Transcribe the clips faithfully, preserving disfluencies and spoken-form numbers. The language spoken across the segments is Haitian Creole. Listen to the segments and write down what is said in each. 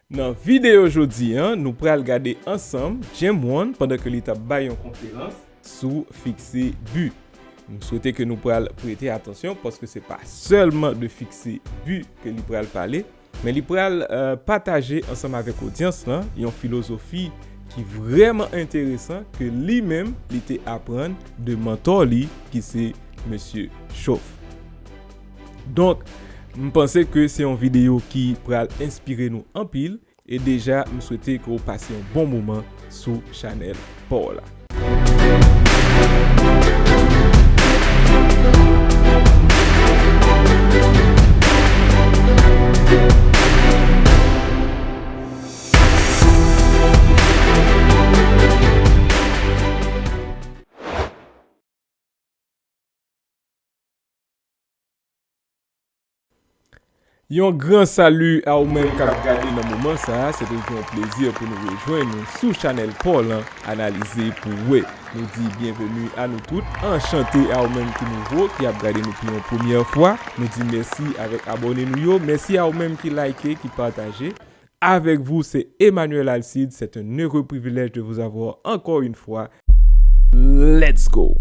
Nan videyo jodi a, nou pral gade ansanm Jim Rohn pandan ke li t ap bay yon konferans sou fikse bi. M swete ke nou pral prete atansyon paske se pa sèlman de fikse bi ke li pral pale, men li pral, eh, pataje ansanm avèk odyans lan yon filozofi ki vrèman enteresan ke li menm li te aprann de mantò li ki se Mesye Chof. Donk, m panse ke se yon videyo ki pral enspire nou anpil, e deja, m swete ke w pase yon bon moman sou chanèl pa w la. Yon gran sali a ou menm k ap gade nan moman sa a. Se toujou yon plezi pou nou rejwenn nou sou chanèl pa w lan, Analize pou wè. Nou di byenveni a nou tout. Anchante a ou menm ki nouvo, ki ap gade nou pou yon premyè fwa. Nou di mèsi avèk abòne nou yo. Mèsi a ou menm ki like, ki pataje. Avec vous, c'est Emmanuel Alcide. C'est un heureux privilège de vous avoir encore une fois. Let's go!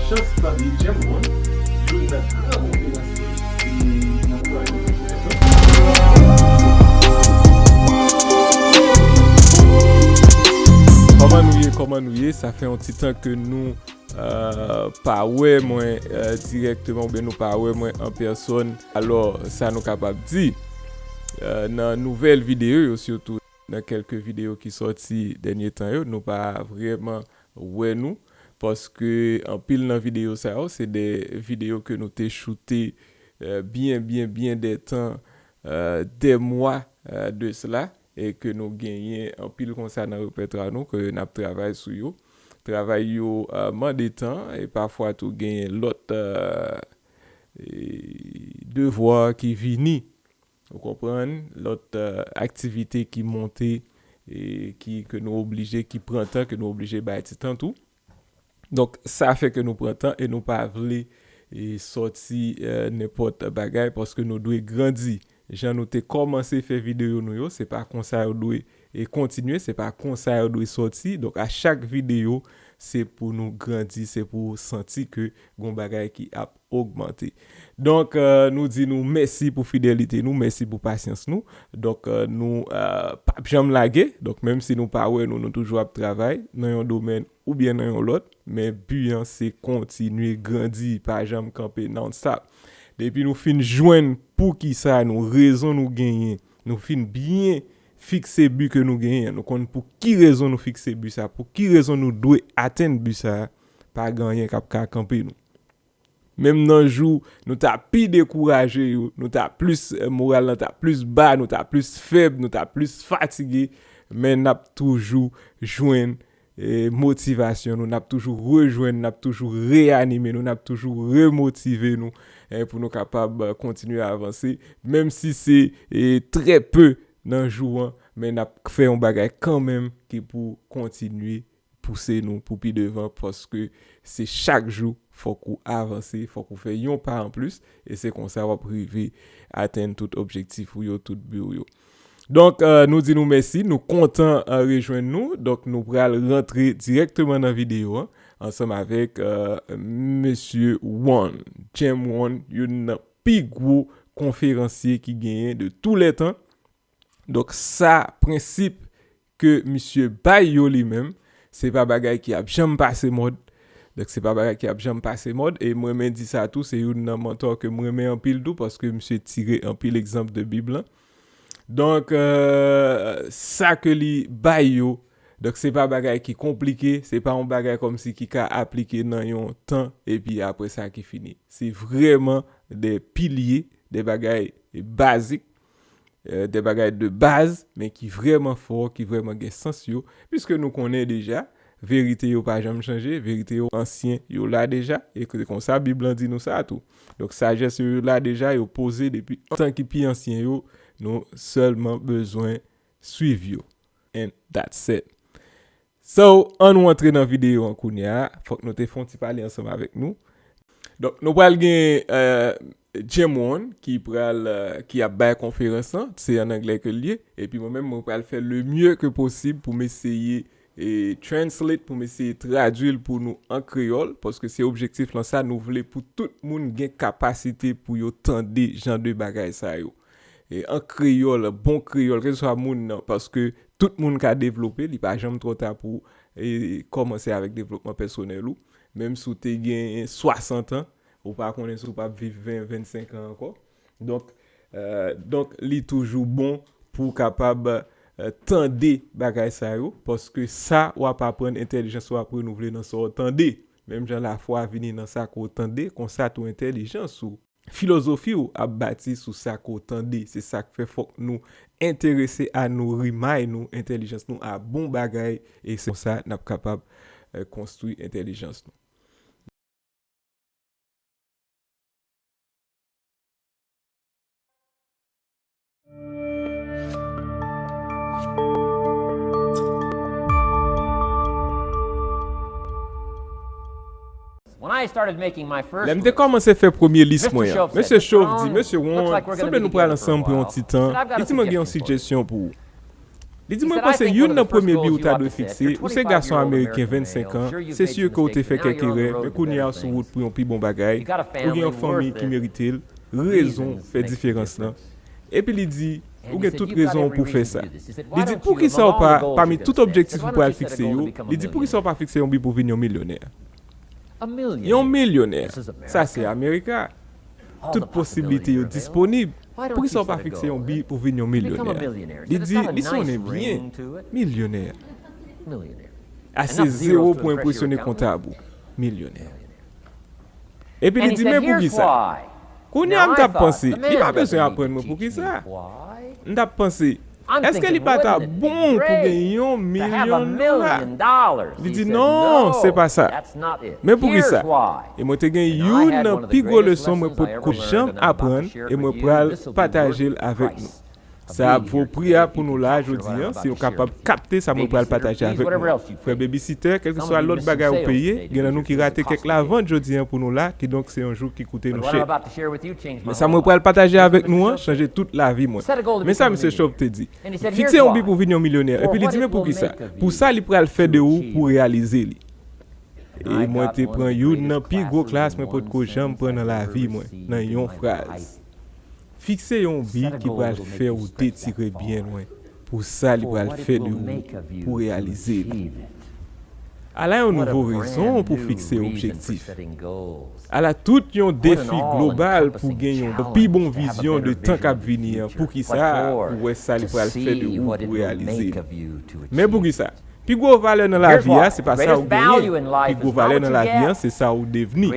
Chans tande Jim Rohn, youn nan gran konferans Kòman nou ye? Kòman nou ye? Sa fè yon ti tan ke nou, euh, pa wè mwen, euh, dirèkteman oubyen nou pa wè mwen an pèsòn. Alò, sa nou kapab di, euh, nan nouvèl videyo yo, sitou nan kèlke videyo ki sòti dènye tan yo, nou pa vrèman wè nou, paske anpil nan videyo sa yo, se de videyo ke nou te choute, euh, byen, byen, byen de tan, euh, de mwa, euh, de sela, e ke nou genyen anpil konsa nan repètwa nou, ke n ap travay sou yo. Travay yo, euh, mande tan, e pafwa tou genyen lòt, euh, e devwa ki vini. Ou konprann? Lòt, euh, aktivite ki monte e ki, ke nou oblije, ki pran tan, ke nou oblije bay ti tan tou. Donk, sa fè ke nou pran tan e nou pa vle, e, sòti, euh, nenpòt bagay paske nou dwe grandi. Jan nou te kòmanse fè videyo nou yo, se pa konsa yo dwe, e, kontinye, se pa konsa yo dwe sòti. Donk, a chak videyo, se pou nou grandi, se pou santi ke gon bagay ki ap ogmante. Donk, euh, nou di nou mèsi pou fidelite nou, mèsi pou pasyans nou. Donk, euh, nou, euh, p ap janm lage. Donk, menm si nou pa wè nou, nou toujou ap travay nan yon domèn oubyen nan yon lòt. Men bi an se kontinye grandi, pa janm kanpe non-stop. Depi nou fin jwenn poukisa nou, rezon nou genyen, nou fin byen fikse bi ke nou genyen, nou konn pou ki rezon nou fikse bi sa, pou ki rezon nou dwe atenn bi sa, pa gen anyen k ap ka kanpe nou. Menm nan jou nou ta pi dekouraje yo, nou ta plis, eh, moral lan ta plis ba, nou ta plis fèb, nou ta plis fatige, men n ap toujou jwenn, eh, motivasyon nou, n ap toujou rejwenn, n ap toujou reyanime nou, n ap toujou remotive nou, eh, pou nou kapab, eh, kontinye avanse, menm si se, eh, trè pe nan jou an, men n ap fè yon bagay kanmenm ki pou kontinye pouse nou pou pi devan, paske se chak jou fòk ou avanse, fòk ou fè yon pa anplis, e se konsa w ap rive atenn tout objektif ou yo, tout bi w yo. Donk, euh, nou di nou mèsi, nou kontan, euh, rejwenn nou. Donk, nou pral rantre dirèkteman nan videyo an, ansanm avèk, euh, Mesye Rohn, Jim Rohn, youn nan pi gwo konferansye ki genyen de tou lè tan. Donk, sa, prensip ke misye bay yo li menm, se pa bagay ki ap janm pase mòd. Donk, se pa bagay ki ap janm pase mòd. E mwen, mwen di sa tou, se youn nan mantò ke mwen renmen anpil tou, paske misye tire anpil egzanp de Bib lan. Donk, euh, sa ke li bay yo, donk, se pa bagay ki konplike, se pa yon bagay kòmsi ki ka aplike nan yon tan, epi apre sa ki fini. Se vrèman de pilye, de bagay bazik, euh, de bagay de baz, men ki vrèman fò, ki vrèman gen sans yo, piske nou konnen deja, verite yo pa janm chanje, verite yo ansyen, yo la deja, e se konsa Bib lan di nou sa tou. Donk, sajès yo, yo la deja, yo poze depi tan ki pi ansyen yo, nou sèlman bezwen swiv yo. And that's it. So, ann nou antre nan videyo an kounye a. Fòk nou te fè yon ti pale ansanm avèk nou. Donk, nou pral gen, euh, Jim Rohn ki pral, euh, ki ap bay konferans lan, se an anglè ke l ye, epi mwen menm, mwen pral fè le mieux que possible pou m eseye e translate, pou m eseye tradui l pou nou an kreyòl, paske se objektif lan sa, nou vle pou tout moun gen kapasite pou yo tande jan de bagay sa yo. E an kreyòl, bon kreyòl, kèlkeswa moun nan, paske tout moun ka devlope, li pa janm twò ta pou, e, kòmanse avèk devlopman pèsonèl ou. Menm si w te gen swasant an, ou pa konnen si w p ap viv ven, vennsenk an ankò. Donk, euh, donk, li toujou bon pou w kapab, euh, tande bagay sa yo, paske sa w ap aprann, entèlijans ou ap renouvle nan sa w tande. Menm jan lafwa vini nan sa ke w tande, konsa tou entèlijans ou, filozofi w ap bati sou sa ke w tande. Se sa k fè fòk nou enterese a nou, remay nou, entèlijans nou a bon bagay, e se konsa n ap kapab, euh, konstwi entèlijans nou. Lè m te kòmanse fè premye lis mwen an, Mesye Chauve di, Mesye Won, sanble nou pral ansanm pou yon ti tan. Li di mwen gen yon sijesyon pou ou. Li di mwen panse youn nan premye bi ou ta dwe fikse, ou se gason ameriken vennsenk an, se si ke w te fè kèk erè, men kounye a w sou wout pou yon pi bon bagay, ou gen yon fanmi ki merite l, rezon fè diferans lan. Epi li di, ou gen tout rezon w pou fè sa. Li di, poukisa w pa, pami tout objektif ou pral fikse yo, li di, poukisa w pa fikse yon bi pou vin yon milyonè? Yon milyonè. Sa se Amerika. Tout posiblite yo disponib. Poukisa w pa fikse yon bi pou vin yon milyonè? Li di, li sonnen byen. Milyonè. Ase zewo pou enpresyone kontab ou. Milyonè. Epi li di, men poukisa? Kounye a m t ap panse, li pa bezwen aprann mwen poukisa. M t ap panse, èske li pa ta bon pou gen yon milyon dola? Li di, non, se pa sa. Men poukisa? E mwen te gen youn nan pi gwo leson mwen potko janm aprann, e mwen pral pataje l avèk nou. Sa ap vo pri a pou nou la jodi an, si nou kapab kapte sa mwen pral pataje avèk nou. Frè Babysitter, kèlkeswa lòt bagay ou peye, gen nan nou ki rate kèk lavant jodi an pou nou la, kidonk se yon jou ki koute nou chè. Men sa mwen pral pataje avèk nou an, chanje tout lavi mwen. Men sa Mesye Chauve te di. Fikse yon bi pou vin yon milyonè. Epi li di, men poukisa? Pou sa li pral fè de ou pou reyalize li. E mwen te pran youn nan pi gwo klas mwen potko janm pran nan lavi mwen, nan yon fraz. Fikse yon bi ki pral fè ou detire byen lwen pou sa li pral fè de ou pou reyalize li. Ala yon nouvo rezon pou fikse objektif. Ala tout yon defi global pou gen yon pi bon vizyon de tan k ap vini an. Poukisa? Pou wè sa li pral fè de ou pou reyalize li. Men poukisa? Pi gwo valè nan lavi a, se pa sa ou genyen. Pi gwo valè nan lavi an, se sa ou devni.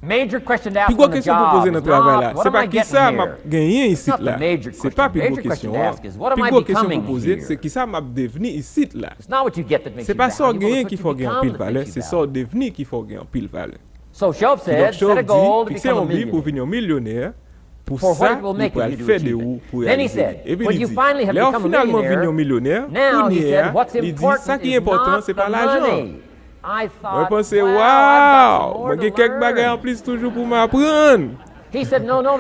Pi gwo kesyon pou poze nan travay la, se pa kisa m ap genyen isit la. Se pa pi gwo kesyon an. Pi gwo kesyon pou poze, se kisa m ap devni isit la. Se pa sa w genyen ki fè w gen anpil valè, se sa w devni ki fè w gen anpil valè. Kidonk, Chauve di, fikse yon bi pou vin yon milyonè, pou sa li pral fè de ou pou reyalize li. Epi li di, lè w finalman vin yon milyonè, kounye a, li di, sa ki enpòtan, se pa lajan. Mwen panse, waw, mwen gen kèk bagay anplis toujou pou m aprann. Li di, non, non,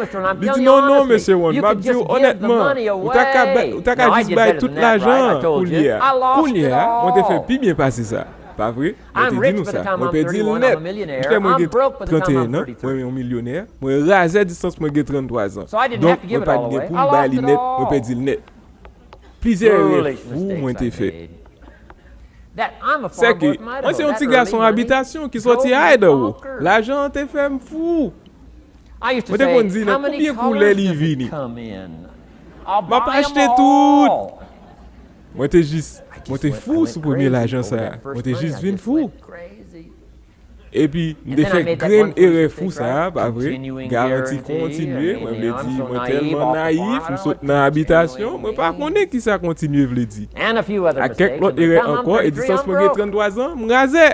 Mesye Won, m ap di w onètman, ou ta ka ba-, ou ta ka jis bay tout lajan an kounye a. Kounye a, mwen te fè pi byen pase sa. Pa vre? Mwen te di nou sa. Mwen pèdi l nèt. Monchè, mwen gen trannteyen an, mwen yon milyonè. Mwen razè distans mwen gen tranntwa zan. Donk, mwen pa t gen pou m bay li nèt, mwen pèdi l nèt. Plizyè erè fou mwen te fè. Sèke, mwen se yon ti gason abitasyon ki sòti Idaho. Lajan an te fè m fou. Mwen te konn di, nan konbyen koulè li vini? M ap achte tout! Mwen te jis, mwen te fou sou premye lajan sa a. Mwen te jis vin fou. Epi, m te fè grenn erè fou sa a, pa vre? Garanti kontinye, mwen vle di, mwen tèlman nayif, m sot nan abitasyon, mwen pa konnen ki sa kontinye vle di. Ak kèk lòt erè ankò, e di sòs mwen gen tranntwa zan, m razè.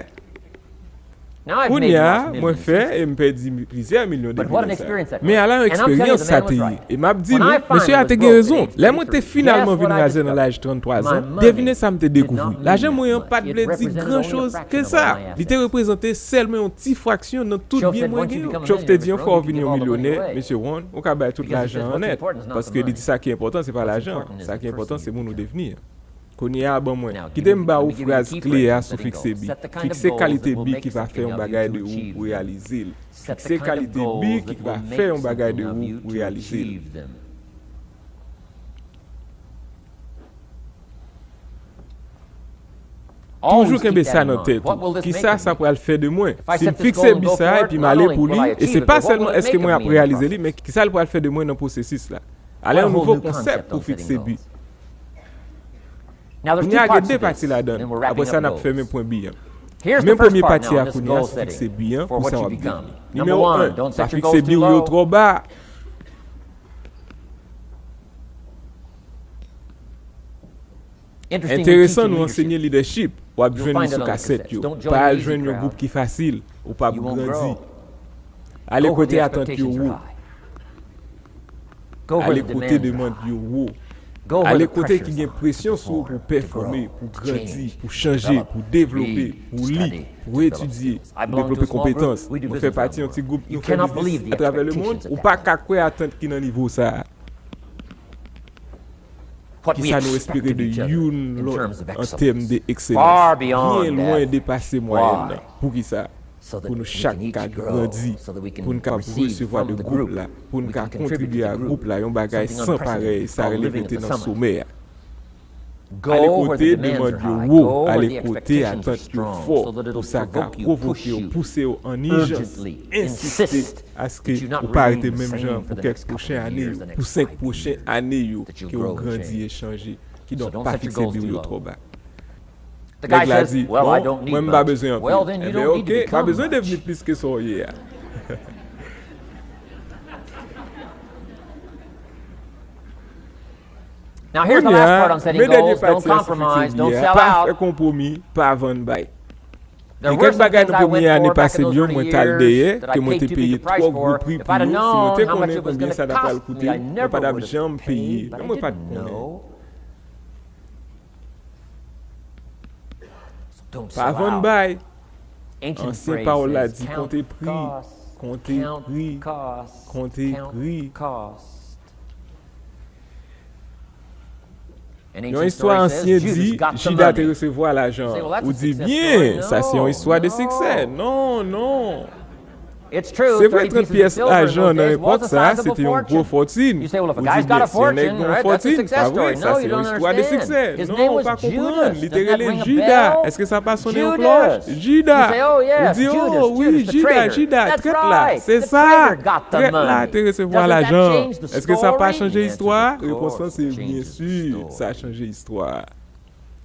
Kounye a, mwen fè e m pèdi plizyè milyon de dola sa. Men ala yon eksperyans sa te ye. E m ap di nou, mesye a te gen rezon. Lè mwen te finalman vin razè nan laj tranntwa zan, devine sa m te dekouvri. Lajan mwen an pa t vle di gran choz ke sa. Li te reprezante sèlman yon ti fraksyon nan tout byen mwen gen yo. Chòf te di yon fwa w vin yon milyonè, mesye Won, ou ka bay tout lajan an nèt. Paske li di sa ki enpòtan, se pa lajan. Sa ki enpòtan, se moun ou devni an. Kounye a, ban mwen. Kite m ba ou fraz kle a sou fikse bi. Fikse kalite bi ki va fè yon bagay de ou pou reyalize l. Fikse kalite bi ki va fè yon bagay de ou pou reyalize l. Toujou kenbe sa nan tèt ou. Kisa sa pral fè de mwen? Si m fikse bi sa a epi m ale pou li, e se pa sèlman èske mwen ap reyalize li, men kisa l pral fè de mwen nan pwosesis la? Ale yon nouvo konsèp pou fikse bi. Kounye a gen de pati ladan l. Apre sa, n ap fèmen pwen bi an. Men premye pati a kounye a, se fikse bi an pou sa w ap devni. Nimewo en, pa fikse bi w yo twò ba. Enteresan, nou ansenye lidèchip, w ap jwenn li sou kasèt yo. Pa al jwenn yon gwoup ki fasil, ou p ap grandi. Ale kote atant yo wo. Ale kote demann yo wo. Ale kote ki gen presyon sou ou pou pèfòme, pou grandi, pou chanje, pou devlope, pou li, pou etidye, pou devlope konpetans. Mwen fè pati yon ti gwoup, nou fè biznis atravè lemonn. Ou pa ka kwè atant ki nan nivo sa a. Kisa nou espere de youn lòt an tèm de ekselans? Byen lwen depase mwayèn nan. Poukisa? Pou nou chak ka grandi, pou n ka resevwa de gwoup la, pou n ka kontribye a gwoup la, yon bagay san parèy, sa rele rete nan somè a. Ale kote demann yo wo, ale kote atant yo fò, pou sa ka pwovoke w, pouse w an ijans, ensiste aske ou pa rete menm jan pou kèk pwochen ane yo, pou senk pwochen ane yo, ke w grandi e chanje. Kidonk, pa fikse bi w yo twò ba. Nèg la di, bon, mwen m pa bezwen anpil. Enben, oke, pa bezwen devni plis ke sa w ye a. Kounye a, men dènye pati a sou fikse bi a, pa fè konpwomi, pa vann bay. Gen kèk bagay nan premye ane pase m yo, mwen t al dèyè, ke mwen te peye twò gwo pri pou yo. Si mwen te konnen konbyen sa ta pral koute, mwen pa t ap janm peye. Men mwen pa t konnen. Pa vann bay. Ansyen pawòl la di, konte pri, konte pri, konte pri. Yon istwa ansyen di, Jida te resevwa lajan an. Ou di, byen, sa se yon istwa de siksè. Non, non. Se vre, trant pyès lajan nan epòk sa a, se te yon gwo fòtin. Ou di, byen, si yon nèg gen yon fòtin, pa vre, sa se yon istwa de siksè. Non, ou pa konprann. Li te rele Jida. Èske sa pa sonnen yon klòch? Jida. Ou di, o wi, Jida, Jida, trèt la. Se sa. Trèt la te resevwa lajan an. Èske sa pa chanje istwa a? Repons lan se byen si, sa chanje istwa a.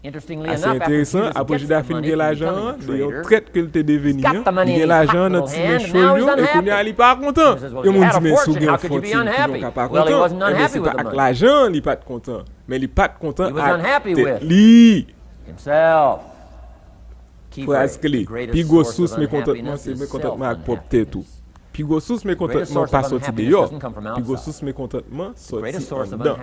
Ase enteresan, apre Jida fin gen lajan an, de yon trèt ke l te deveni an, li gen lajan an nan ti men cho l yo, e kounye a li pa kontan. Yon moun di, men si w gen yon fòtin, kijan w ka pa kontan? Enben, se pa ak lajan an li pa t kontan, men li pa t kontan ak tèt li. Fraz kle, pi gwo sous mekontantman se mekontantman ak pwòp tèt ou. Pi gwo sous mekontantman pa sòti deyò, pi gwo sous mekontantman sòti anndan.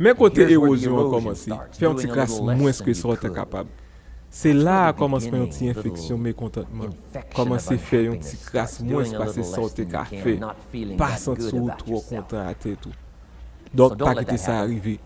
Men kote ewozyon an kòmanse, fè yon ti kras mwens ke sa w te kapab. Se la a kòmansman yon ti enfeksyon mekontantman kòmanse fè yon ti kras mwens pase sa w te ka fè. Pa santi w twò kontan a tèt ou. Donk, pa kite sa rive.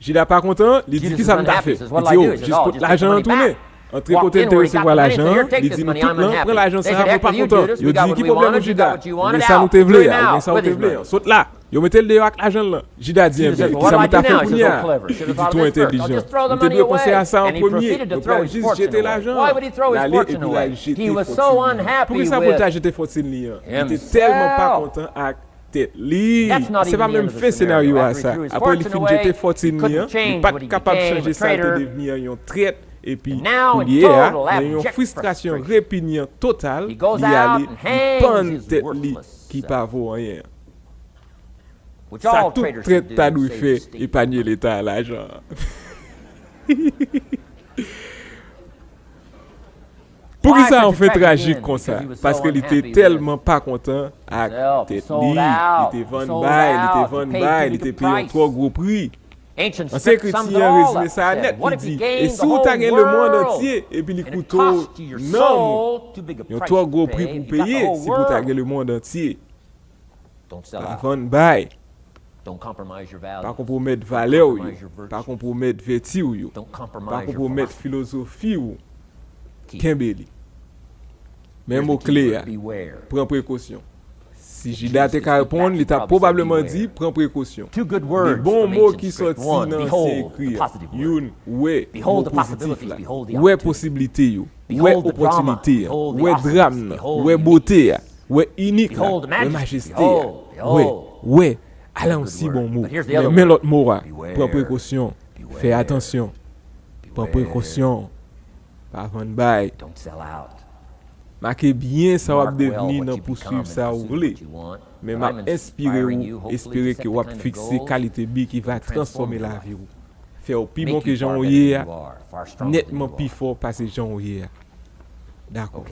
Jida pa kontan, li di, kisa m ta fè? Li di, o, jis pot lajan an tounen. Antre kote l te resevwa lajan an, li di, nou tout lan, pran lajan sa a, mwen pa kontan. Yo di, ki pwoblèm ou, Jida? Ou gen sa nou te vle a, ou gen sa ou te vle a. Sot la. Yo mete l deyò ak lajan l lan. Jida di, enben, kisa m ta fè kounye a? Li di, twò entèlijan. Ou te dwe panse a sa an premye. Mwen pral jis jete lajan an. L ale epi l al jete fòtin li an. Poukisa pou l ta jete fòtin li an? Li te tèlman pa kontan ak tèt li. Se pa menm fen senaryo a sa. Apre li fin jete fòtin li an, li pa t kapab chanje sa l te devni an yon trèt, Epi koulye a, nan yon fristrasyon repinyan total, li ale, li pann tèt li ki pa vo anyen an. Sa tout trèt ta dwe fè, epanye Leta a lajan an. Poukisa yon fen trajik konsa? Paske li te tèlman pa kontan ak tèt li, li te vann bay, li te vann bay, li te peye yon twò gwo pri. Ansyen kretyen an rezime sa a nèt, li di, e si w ta gen lemonn antye, epi li koute w nanm ou, yon twò gwo pri pou w peye si pou w ta gen lemonn antye. Pa vann bay. Pa konpwomèt valè w yo. Pa konpwomèt vèti w yo. Pa konpwomèt filozofi w. Kenbe li. Men mo kle a, pran prekosyon. Si Jida te ka reponn, li t ap pwobableman di, pran prekosyon. De bon mo ki sòti nan ansyen ekri a. Youn, wè mo pozitif la. Wè posiblite yo. Wè opòtinite an. Wè dram nan. Wè bote a. Wè inik la. Wè majeste a. Wè, wè. Ala yon si bon mo. Men, men lòt mo a. Pran prekosyon. Fè atansyon. Pran prekosyon. Pa vann bay. Make byen sa w ap devni nan pouswiv sa ou vle. Men m ap enspire ou, espere ke w ap fikse kalite bi ki va transfòme lavi w. Fè w pi bon ke jan w ye a, nètman pi fò pase jan w ye a. Dakò.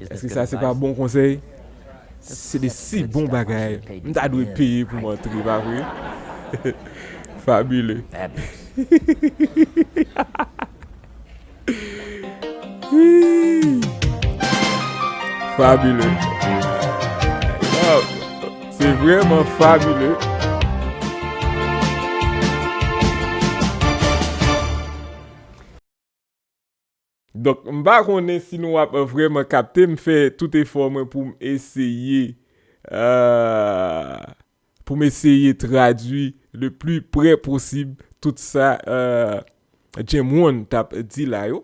Èske sa se pa bon konsèy? Se de si bon bagay. M ta dwe peye pou m antre, pa vre? Fabile. Fabile. Wow. Se vrèman fabile. Donk, m pa konnen si nou ap vrèman kapte, m fè tout efò mwen pou m eseye, euh, pou m eseye tradui le pli prè posib tout sa, euh, Jim Rohn t ap di la yo.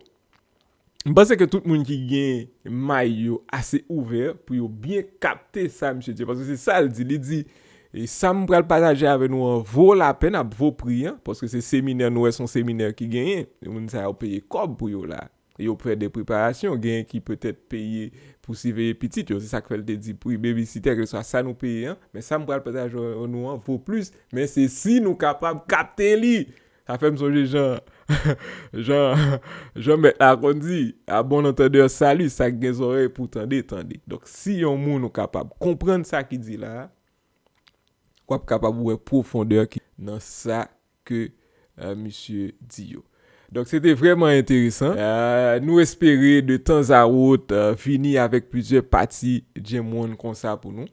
M panse ke tout moun ki gen may yo ase ouvè pou yo byen kapte sa misye di, paske se sa l di. Li di, e sa m pral pataje avè nou an vo lapèn, ap vo pri an, paske se seminè, nou wè se yon seminè ki genyen. Moun sa yo peye kòb pou yo la. Yo fè de preparasyon, genyen ki petèt peye pou siveye pitit yo. Se sa k fè l te di pri babysitter, kèlkeswa sa nou peye an, men sa m pral pataje avè nou an vo plis, men se si nou kapab kapte li. Sa fè m sonje jan, jan, jan mèt la konn di, à bon entendeur, salut, sa k gen zòrèy pou tande, tande. Donk, si yon moun ou kapab konprann sa ki di la a, w ap kapab wè pwofondè ki nan sa ke, euh, misye di yo. Donk, se te vrèman enteresan. Euh, nou espere de tan a wot, euh, vini avèk plizyè pati Jim Rohn konsa pou nou.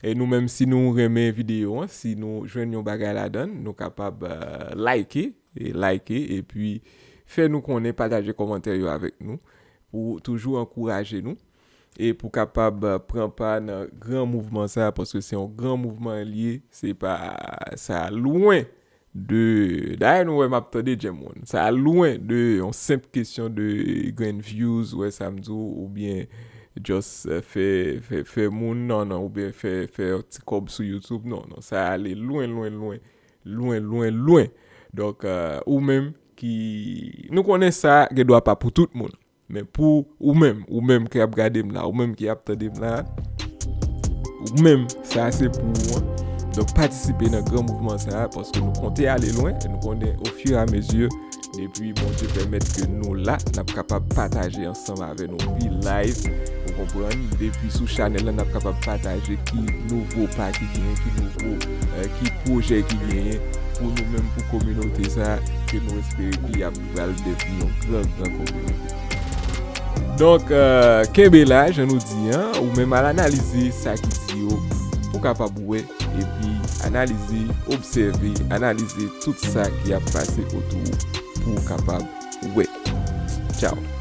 E nou menm, si nou renmen videyo an, si nou jwenn yon bagay ladan l, nou kapab, euh, like, e like, epi fè nou konnen, pataje kòmantè yo avèk nou, pou toujou ankouraje nou, e pou kapab, euh, pran pa nan gran mouvman sa, paske se yon gran mouvman l ye, se pa, sa lwen de, dayè nou wè m ap tande Jim Rohn. Sa lwen de yon senp kesyon de grenn views, wè sa m di w, oubyen just, euh, fè, fè, fè moun, non, non, oubyen fè, fè yon ti kòb sou YouTube, non, non, sa ale lwen, lwen, lwen, lwen, lwen, lwen. Donk, euh, ou menm ki, nou konnen sa gen dwa pa pou tout moun. Men pou ou menm, ou menm ki ap gade m la, ou menm ki ap tande m la, ou menm, sa a se pou ou an. Donk, patisipe nan gran mouvman sa a, paske nou konte ale lwen, e nou konnen ofiramezi, depi Bondye pèmèt ke nou la, n ap kapab pataje ansanm avè nou pi live, ou konprann, depi sou chanèl la, n ap kapab pataje ki nouvo pa ki genyen, ki nouvo, euh, ki pwojè ki genyen pou nou menm, pou kominote sa a, ke nou espere ki ap pral devni yon gran, gran kominote. Donk, euh, kenbe la, jan nou di an, ou menm al analize sa ki di yo, pou w kapab wè, epi analize, obsève, analize tout sa ki ap pase otou w, pou w kapab wè. Tchaw.